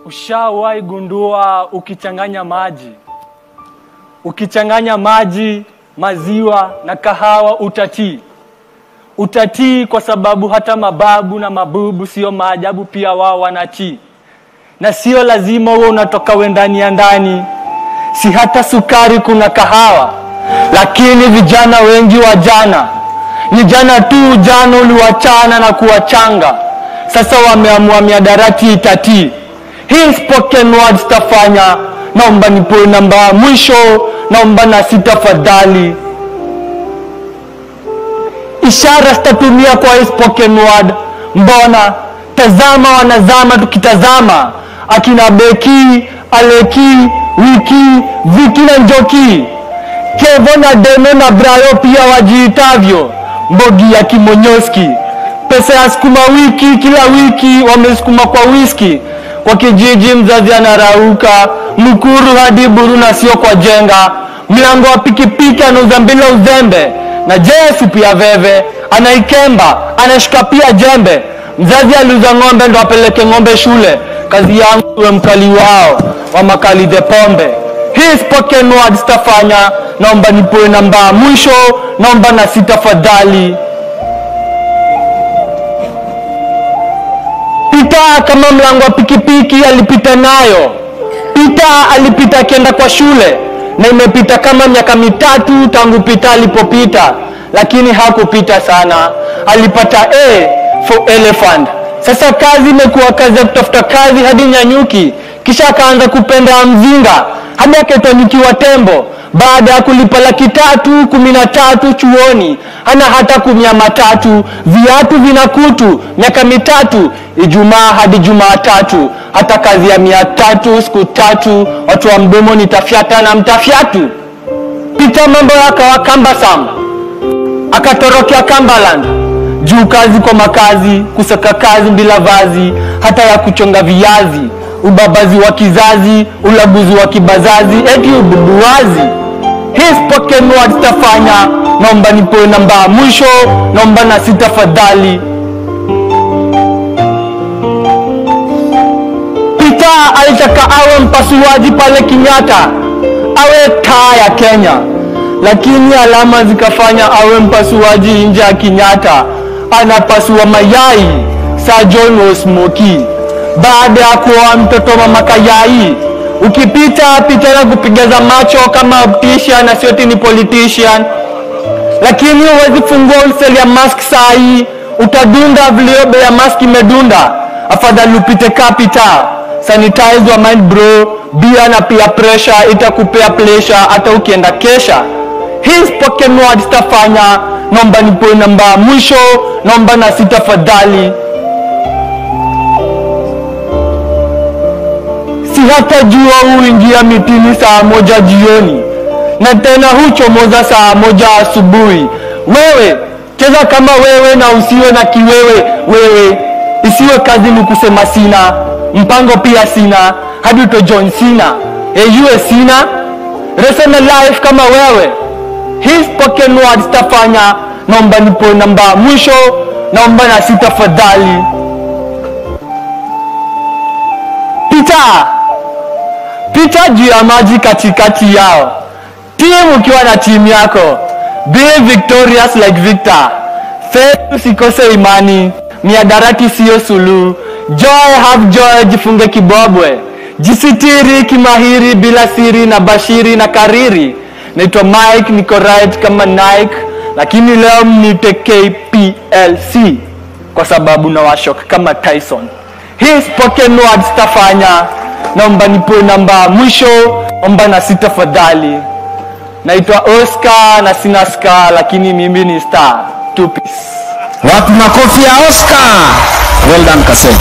Ushawahi gundua ukichanganya maji? Ukichanganya maji, maziwa na kahawa utatii. Utatii kwa sababu hata mababu na mabubu sio maajabu, pia wao wanatii. Na sio lazima uwe unatoka wendani ya ndani. Si hata sukari kuna kahawa. Lakini vijana wengi wa jana, ni jana tu jana uliwachana na kuwachanga. Sasa wameamua miadarati itatii. Hii spoken words tafanya, naomba nipewe namba ya mwisho, naomba na sitafadhali. Ishara sitatumia kwa hii spoken word, mbona? Tazama wanazama tukitazama, akina Beki, Aleki, Wiki, Viki na Njoki. Kevo na Deno na Brayo pia wajiitavyo, mbogi ya Kimonyoski. Pesa ya sukuma wiki, kila wiki wamesukuma kwa whisky. Kwa kijiji mzazi anarauka, mkuru hadi buru na sio kwa jenga. Mlango wa pikipiki anauza bila uzembe, na Jesu pia veve, anaikemba, anashika pia jembe. Mzazi aliuza ng'ombe ndo apeleke ng'ombe shule. Kazi yangu we mkali wao, wa makali de pombe. Hii spoken word sitafanya, naomba nipewe namba mwisho, naomba na sitafadhali. Pita kama mlango wa pikipiki alipita nayo. Pita alipita akienda kwa shule, na imepita kama miaka mitatu tangu Pita alipopita, lakini hakupita sana. Alipata A for elephant. Sasa kazi imekuwa kazi ya kutafuta kazi hadi Nyanyuki. Kisha akaanza kupenda mzinga hadi akaitwa nyuki wa tembo. Baada ya kulipa 313,000 chuoni, hana hata 13,000, viatu vinakutu, miaka mitatu, Ijumaa hadi Jumatatu, hata kazi ya 300 siku 3, watu wa mdomo nitafyata na mtafyatu. Pita mambo yakawa cumbersome, akatorokea Cumberland. Juu kazi kwa makazi, kusaka kazi bila vazi, hata ya kuchonga viazi, ubabazi wa kizazi, ulaguzi wa kibazazi, eti ububuazi. Hii spoken word sitafanya, naomba nipewe namba mwisho, naomba na sitafadhali. Pita alitaka awe mpasuaji pale Kenyatta, awe taa ya Kenya, lakini alama zikafanya awe mpasuaji nje ya Kenyatta. Anapasua mayai, Sir John was smoky. Baada ya kuoa mtoto mama kayai, ukipita pita na kupigaza macho kama optician na sio ni politician. Lakini huwezi fungua wholesale ya mask sahi, utadunda viliobe ya mask imedunda. Afadhali upite capital, sanitize your mind bro, bia na pia pressure itakupea pleasure hata ukienda kesha. Hii spoken word sitafanya, naomba nipewe namba mwisho, naomba na sitafadhali. Si hata jua huingia mitini saa 1 jioni, na tena huchomoza saa 1 asubuhi. Wewe, cheza kama wewe na usiwe na kiwewe wewe. Isiwe kazi ni kusema sina, mpango pia sina, hadi uto John Cena. Eyue sina, resema life kama wewe. Hii spoken word sitafanya, naomba nipewe namba mwisho, naomba na sitafadhali. Pita, pita juu ya maji katikati yao. Timu ukiwa na timu yako, be victorious like Victor. Faith usikose imani, miadarati siyo suluhu. Joy have joy, jifunge kibobwe. Jisitiri kimahiri bila siri na bashiri na kariri. Naitwa Mike, niko right kama Nike, lakini leo mniite KPLC kwa sababu na washok kama Tyson. Hii spoken word sitafanya, naomba nipewe namba mwisho, naomba na sitafadhali. Naitwa Oscar na sina scar, lakini mimi ni star. 2 piece. Wapi makofi ya Oscar? Well done Kasem.